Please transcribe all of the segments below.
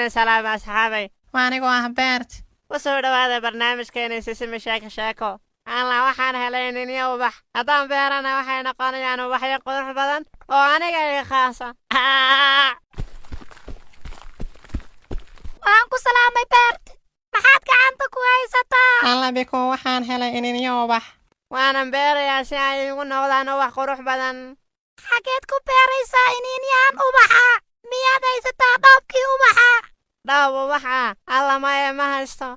Idin salaama, asxaabay. Waa anigoo ah Beert. Ku soo dhowaada barnaamijkeena Sisimi Sheeko Sheeko. Alla, waxaan helay ninyo ubax. Haddaan beerana, waxay noqonayaan ubaxyo qurux badan oo aniga iga khaasa. Waan ku salaamay, Beert. Maxaad gacanta ku haysataa? Alla Biku, waxaan helay ininyo ubax. Waanan beerayaa si ay igu noqdaan ubax qurux badan. Xageed ku beeraysaa iniinyahan ubaxa? Miyaad haysataa dhoobkii ubaxa? Dhoob ubax ah? Alla, maya, ma haysto.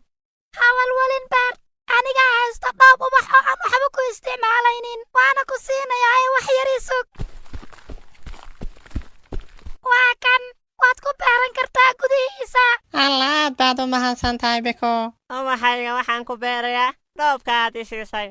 Hawalwelin, Beert. Anigaa haysto dhoob ubax oo aan waxba ku isticmaalaynin, waana ku siinayaa ee wax yar i sug. Waa kan, waad ku beeran kartaa gudihiisa. Alla, aad baad u mahadsan tahay, Biku. Ubaxayga waxaan ku beerayaa dhoobka aad i siisay.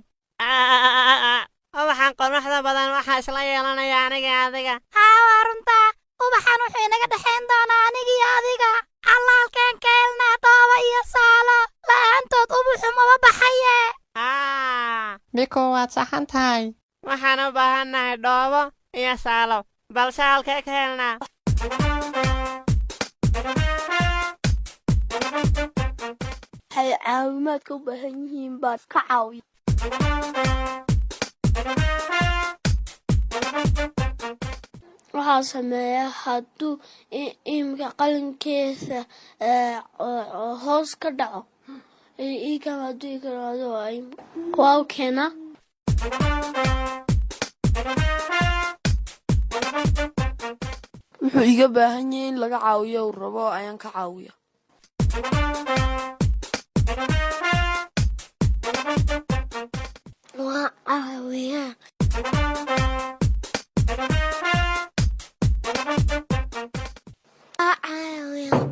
Ubaxan quruxda badan waxaa isla yeelanaya aniga adiga. Haa, waa runtaa. Ubaxan wuxuu inaga dhexayn doonaa anigiyo adiga. Alla, halkeen ka helnaa dhooba iyo saalo? La'aantood ubaxu maba baxaye. Haa. Biku, waad saxan tahay. Waxaan u baahannahay dhoobo iyo saalo, balse halkee ka helnaa? Waxay caawimaadka u baahan yihiin baan ka caawiya. Waxaa sameeya hadduu imika qalinkiisa hoos ka dhaco, ikan hadduu ikanaado waa u keenaa. Wuxuu iga baahan yahay in laga caawiyo uu rabo ayaan ka caawiya. Waa caawiyaa. Waa caawiyaa.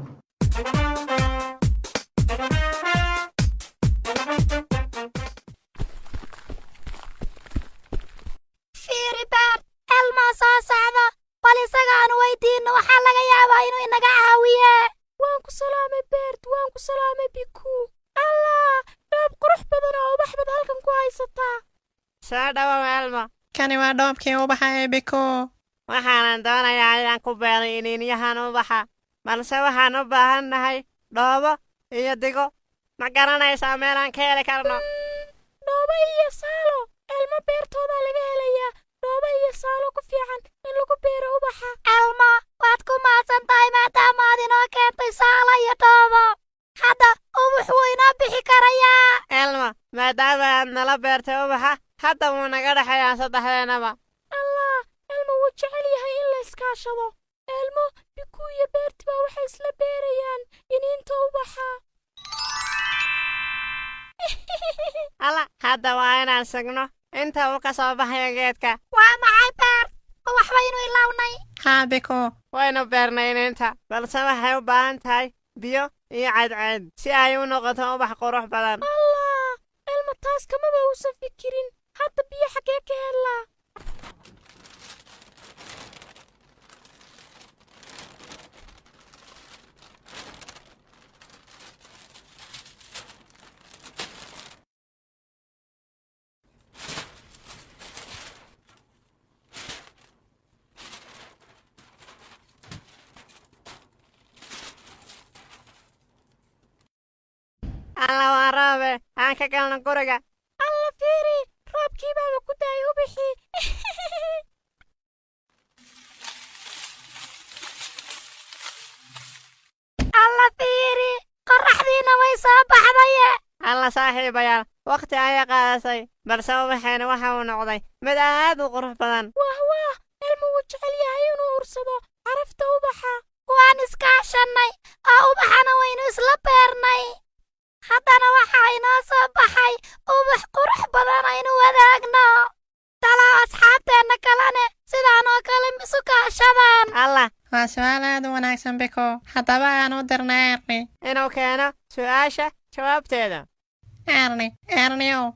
Fiiri Beert, Elmaa soo socda. Bal isagaanu weydiinno, waxaa laga yaabaa inuu inaga caawiye. Waan ku salaamay, Beert. Waan ku salaamay, Biku. Allah, dhoob qurux badan oo ubax baad halkan ku haysataa. Soo dhowow, Elmo. Kani waa dhoobkii ubaxa ee Biku. Waxaanan doonayaa inaan ku beero iniinyahan ubaxa, balse waxaan u baahannahay dhoobo iyo digo. Ma garanaysaa meelaan ka heli karno? Dhoobo iyo saalo Elmo beertoodaa laga helayaa, dhoobo iyo saalo ku fiican in lagu beero ubaxa. Elmo, waad ku mahadsan tahay maadaama aad inoo keentay saalo iyo dhoobo. Hadda ubax wuu inoo bixi karayaa. Elmo, maadaama aad nala beertay ubaxa, hadda wuu naga dhexeeyaa saddexdeennaba. Allah, Elmo wuu jecel yahay in la iskaashado. Elmo, Biku iyo Beerti baa waxay isla beerayaan iniinta ubaxa. Alla, hadda waa inaan sugno inta uu ka soo baxayo geedka. Waa maxay, Beert? Ma wax baynu ilawnay? Haa, Biku. Waynu beernay iniinta, balse waxay u baahan tahay biyo iyo cadceed si ay u noqoto ubax qurux badan. Allah, Elmo taas kamaba uusan fikirin. Hadda biyo xaggee ka helaa? Alla, waa roobe, aan ka galno guriga. Alla, fiiri, roobkii baaba ku daayay ubixii. Alla, fiiri, qorraxdiina way soo baxdaye. Alla saaxiibayaal, wakhti ayay qaadasay, balse ubaxeena waxa uu noqday mid aad u qurux badan. Wah wah, Elmo wuu jecel yahay inuu ursado carafta ubaxa. Waan iskaashannay oo ubaxana waynu isla beernay. Haddana waxaa inoo soo baxay ubax qurux badan aynu wadaagno. Talaa asxaabteenna kalene sidaan oo kale misu kaashadaan? Allah. Waa su'aal aad u wanaagsan, Biku. Haddaba aan u dirna Erni inuu keeno su'aasha jawaabteeda. Erni, Erniow.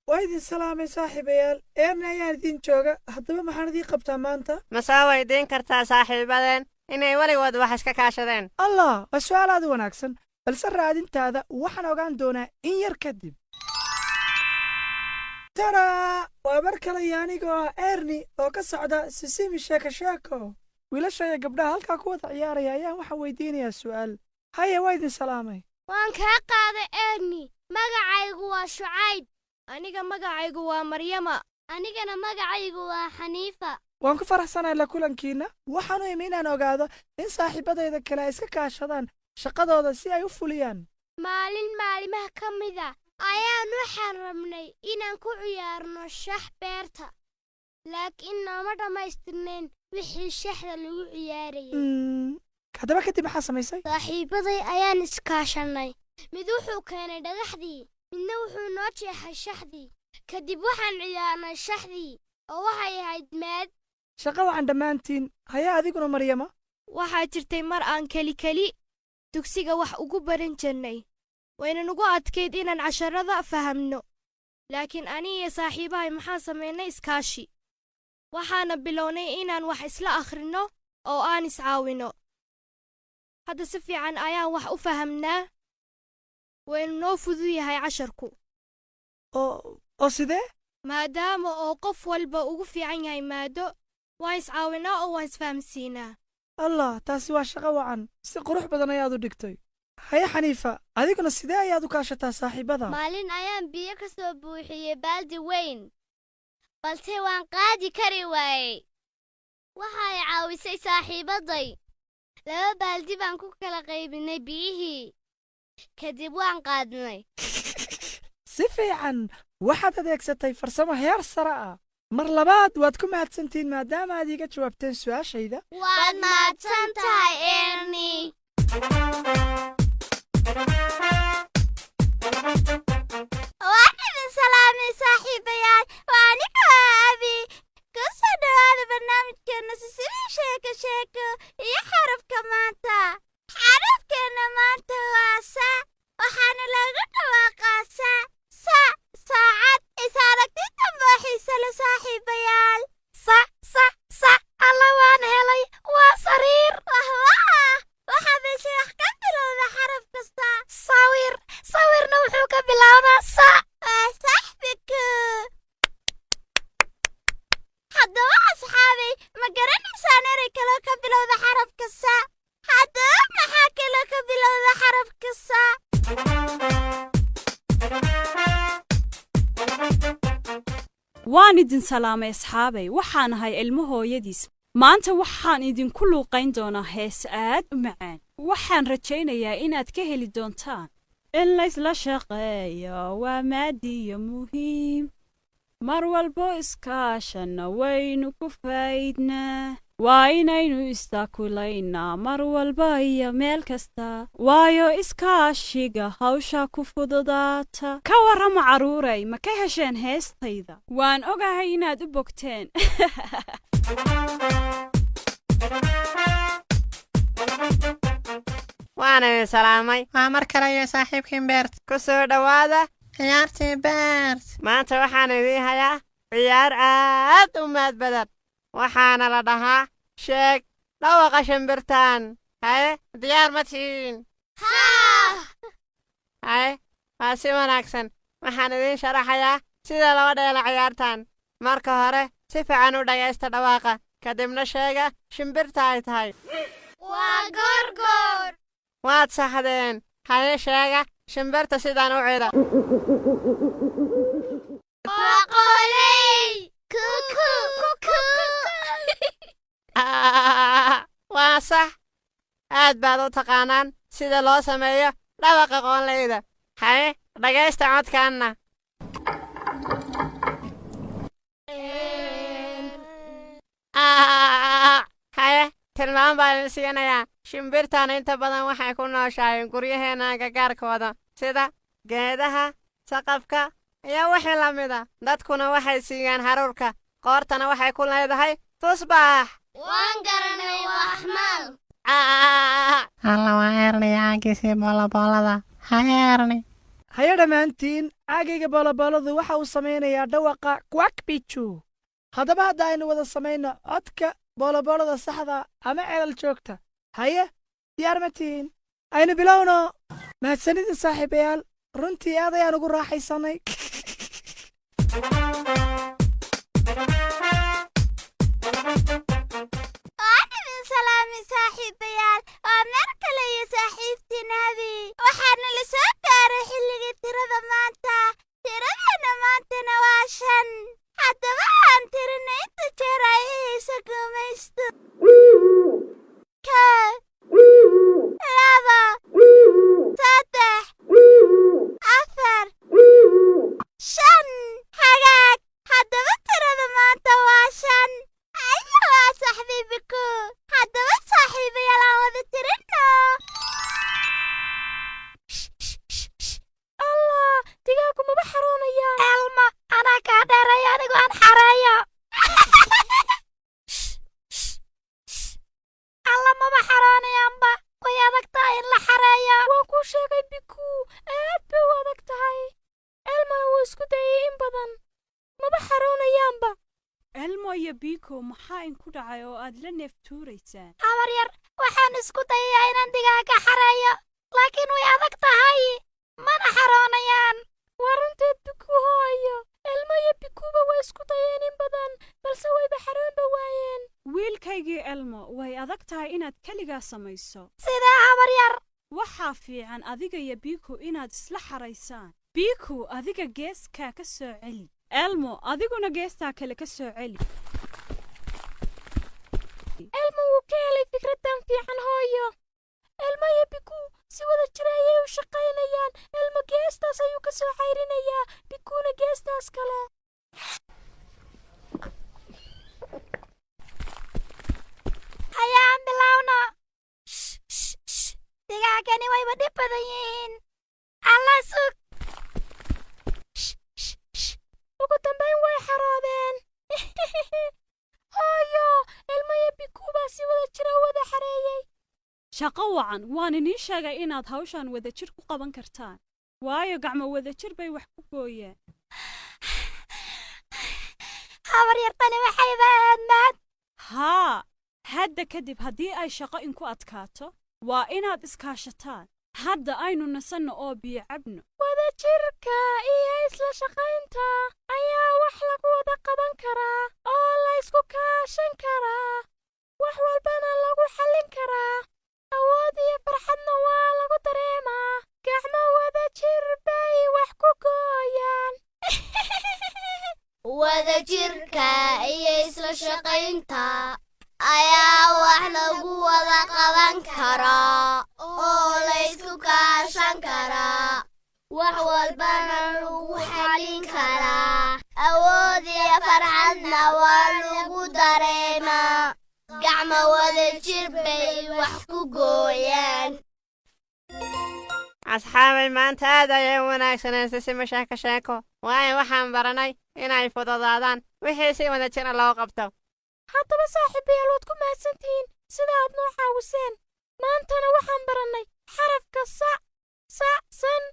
Waa idin salaamay, saaxiibayaal. Eerna ayaan idin jooga. Haddaba maxaan idiin qabtaa maanta? Ma soo weydiin kartaa saaxiibadeen inay weligood wax iska kaashadeen? Allah, waa su'aal aad u wanaagsan, balse raadintaada waxaan ogaan doonaa in yar kadib. Taraa, waa mar kale iyo anigoo ah Erni oo ka socda Sisimi Sheeko Sheeko. Wiilasha iyo gabdhaha halkaa ku wada ciyaaraya ayaan waxaan weydiinayaa su'aal. Haye, waa idin salaamay. Waan kaa qaaday, Erni. Magacaygu waa Shucayb. Aniga magacaygu waa Maryama. Anigana magacaygu waa Xaniifa. Waan ku faraxsanahay la kulankiinna. Waxaanu imi inaan ogaado in saaxiibbadayda kale ay iska kaashadaan shaqadooda si ay u fuliyaan. Maalin maalimaha ka mida ayaan waxaan rabnay inaan ku ciyaarno shax beerta, laakiin nooma dhammaystirnayn wixii shaxda lagu ciyaarayay. Haddaba kadib maxaa samaysay? Saaxiibbaday ayaan iskaashannay. Mid wuxuu keenay dhagaxdii, midna wuxuu noo jeexay shaxdii. Kadib waxaan ciyaarnay shaxdii oo waxay ahayd maad. Shaqo wacan dhammaantiin. Haya, adiguna, Maryama? Waxaa jirtay mar aan keli keli dugsiga wax ugu baran jirnay. Wayna nugu adkayd inaan casharada fahamno, laakiin ani iyo saaxiibahay maxaan samaynay iskaashi. Waxaana bilownay inaan wax isla akhrinno oo aan iscaawinno. Hadda si fiican ayaan wax u fahamnaa, waynu noo fudud yahay casharku. Oo sidee? Maadaama oo qof walba ugu fiican yahay maado, waan iscaawinnaa oo waan isfahamsiinaa. Allah, taasi waa shaqo wacan. Si qurux badan ayaad u dhigtay. Haye, Xaniifa, adiguna sidee ayaad u kaashataa saaxiibbada? Maalin ayaan biyo ka soo buuxiyey baaldi weyn, balse waan qaadi kari waayey. Waxay caawisay saaxiibadday. Laba baaldi baan ku kala qaybinay biyihii, kadib waan qaadnay. Si fiican, waxaad adeegsatay farsamo heer sare ah. Mar labaad waad ku mahadsantihiin maadaama aad iiga jawaabteen su'aashayda. Waad mahadsan tahay, Erni. Waan idin salaamay, saaxiibayaal. Waa aniga, waa Abi. Ku soo dhowaada barnaamijkeena Sisidii Sheeko Sheeko iyo xarafka maanta. Xarafkeena maanta waa sa, waxaana lagu dhawaaqaa sa, sa, saacad. Is aragti dambe oo xiise leh, saaxiibayaal. Sa, sa, sa. Alla, waan helay, waa sariir. Wah wah, waxaa meesha wax ka bilowda xaraf kasta. Sawir, sawirna wuxuu ka bilaabaa sa. Waa saxbiku. Haddaba asxaabay, ma garanaysaan erey kaloo ka bilowda xarafka sa? Haddaba maxaa kaloo ka bilowda xarafka sa? Waan idin salaamay, asxaabay. Waxaan ahay Ilmo hooyadiis. Maanta waxaan idinku luuqayn doonaa hees aad u macaan. Waxaan rajaynayaa inaad ka heli doontaan. In laysla shaqeeyo waa maadiyo muhiim. Mar walbo iskaashanna waynu ku faa'iidnaa. Waa inaynu istaakulaynaa mar walba iyo meel kasta, waayo iskaashiga hawsha ku fududaata. Ka warrama, carruuray, ma ka hesheen heestayda? Waan ogahay inaad u bogteen. Waan idin salaamay. Waa mar kale iyo saaxiibkiin Beert. Ku soo dhowaada ciyaartii Beert. Maanta waxaan idiin hayaa ciyaar aad u mahad badan, waxaana la dhahaa sheeg dhawaqa shimbirtan. Haye, diyaar ma tihiin? Haa. Haye, waa si wanaagsan. Waxaan idiin sharaxayaa sida loo dheelo ciyaartan. Marka hore si fiican u dhagaysta dhawaaqa, kadibna sheega shimbirta ay tahay. Waa gorgor. Waad saxdeen. Haye, sheega shimbirta sidaan u cida. Waa qoley. Kuku kuku. Waa sax. Aad baad u taqaanaan sida loo sameeyo dhawaqa qoonleyda. Haye, dhagaysta codkaanna. Haye, tilmaam baan idin siinayaa. Shimbirtan inta badan waxay ku nooshahay guryaheenna agagaarkooda, sida geedaha, saqafka iyo wixii la mida. Dadkuna waxay siiyaan haruurka, qoortana waxay ku leedahay tusbax. Waan garanay, waa axmaal. Alla, waa Erni caagiisii boolaboolada. Haye, Erni. Haya dhammaantiin, caagayga boolobooladu waxa uu samaynayaa dhawaqa kwakbiju. Haddaba hadda aynu wada samayno codka booloboolada saxda ama ceelal joogta. Haye, diyaar ma tihiin? Aynu bilowno. Mahadsanidin, saaxiibayaal. Runtii aad ayaan ugu raaxaysannay. Waan idin Waxaana la soo gaaray xilligii tirada maanta. Tiradana maantana waa 5. Haddaba aan tirina inta jeer ay hihaysa guumaysto: 1, 2, 3, 4, 5. Hagaag, haddaba tirada maanta waa 5. Ayo, waa saxbiibiku. Haddaba saaxiibayaal, aan wada tirino. Allah, digaagu maba xaroonayaan. Elmo, anaa kaa dheereeyo, anigu aan xareeyo. Alla, maba xaroonayaanba, way adag tahay in la xareeyo. Waan kuu sheegay, Bikuu, aad bay u adag tahay. Elmona wuu isku dayay in badan, maba xaroonayaanba. Elmo iyo Biko, maxaa inku dhacay oo aad la neef tuuraysaan? Habar yar, waxaan isku dayayaa inaan digaaga xareeyo, laakiin way adag tahay, mana xaroonayaan. Waa runteed, Bikuu. Hooyo, Elmo iyo Bikuuba way isku dayeen in badan, balse wayba xaroonba waayeen. Wiilkaygii Elmo, way adag tahay inaad keligaa samayso. Sidee, habar yar? Waxaa fiican adiga iyo Biku inaad isla xaraysaan. Biku, adiga geeskaa ka soo celi. Elmo, adiguna geestaa kale ka soo celi. Elmo wuu ka helay fikraddan fiican, hooyo. Elmo iyo Bikuu si wada jira ayay u shaqaynayaan. Elmo geestaas ayuu ka soo cayrinayaa, Bikuuna geestaas kale. Hayaan bilowno. Digaagani wayba dhib badan yihiin. Alla, sug. Ugu dambayn way xaroodeen. Hooyo, Elmo iyo Bikuu baa si wada jira u wada xareeyey. Shaqo wacan. Waan iniin sheegay inaad hawshan wadajir ku qaban kartaan, waayo gacmo wadajir bay wax ku gooyaan. Habar yartani waxayba ahayd mahad. Haa, hadda kadib haddii ay shaqo inku adkaato, waa inaad iskaashataan. Hadda aynu nasanno oo biyo cabno. Wadajirka iyo isla shaqaynta ayaa wax lagu wada qaban karaa oo la isku kaashan karaa, wax walbana lagu xallin karaa, awood iyo farxadna waa lagu dareemaa. Gacmo wadajir bay wax ku gooyaan. Wadajirka iyo isla shaqaynta ayaa wax lagu wada qaban karaa oo la isku kaashan karaa, wax walbana lagu xallin karaa, awood iyo farxadna waa lagu dareemaa. Gacmo wadajir bay wax ku gooyaan. Asxaabay, maanta aad ayay u wanaagsaneen Sisima Sheeko Sheeko, waayo waxaan baranay inay fududaadaan wixii si wada jira loo qabto. Haddaba saaxiibayaal, waad ku mahadsantihiin sida aad noo caawiseen. Maantana waxaan barannay xarafka sa, sa, san.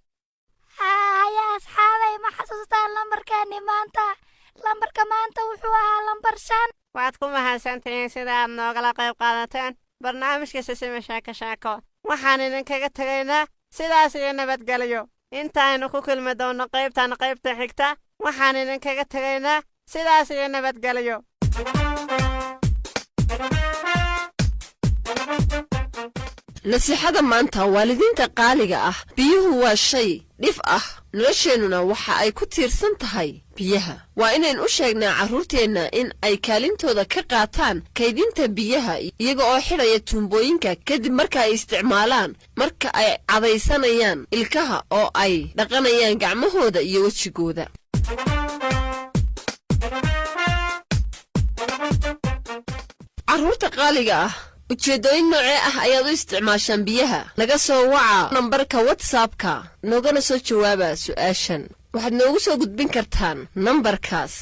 Haya asxaabay, ma xasuustaan lambarkaani maanta? Lambarka maanta wuxuu ahaa lambar 5. Waad ku mahadsantihiin sida aad noogala qayb qaadateen barnaamijka Sisima Sheeko Sheeko. Waxaan idinkaga tegaynaa sidaas iyo nabadgelyo. Intaaynu ku kulmi doonno qaybtan qaybta xigta, waxaan idinkaga tegaynaa sidaas iyo nabadgelyo. Nasiixada maanta, waalidiinta qaaliga ah: biyuhu waa shay dhif ah, nolosheennuna waxa ay ku tiirsan tahay biyaha. Waa inayn u sheegnaa carruurteenna in ay kaalintooda ka qaataan kaydinta biyaha, iyaga oo xidhaya tuumbooyinka kadib marka ay isticmaalaan, marka ay cadaysanayaan ilkaha oo ay dhaqanayaan gacmahooda iyo wejigooda. Carruurta qaaliga ah, ujeeddooyin noocee ah ayaad u isticmaashaan biyaha? Naga soo waca nambarka WhatsAppka, noogana soo jawaaba su'aashan. Waxaad noogu soo gudbin kartaan nambarkaas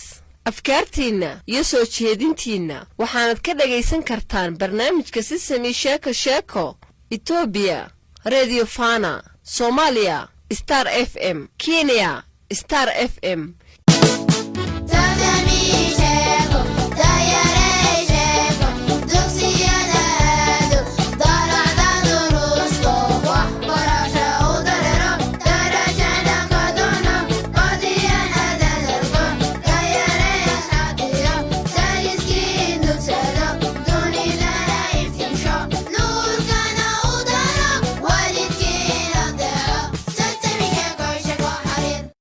afkaartiinna iyo soo jeedintiinna. Waxaanad ka dhagaysan kartaan barnaamijka Sisami Sheeko Sheeko Etoobiya Redio Fana, Soomaaliya Star FM, Kenya Star FM.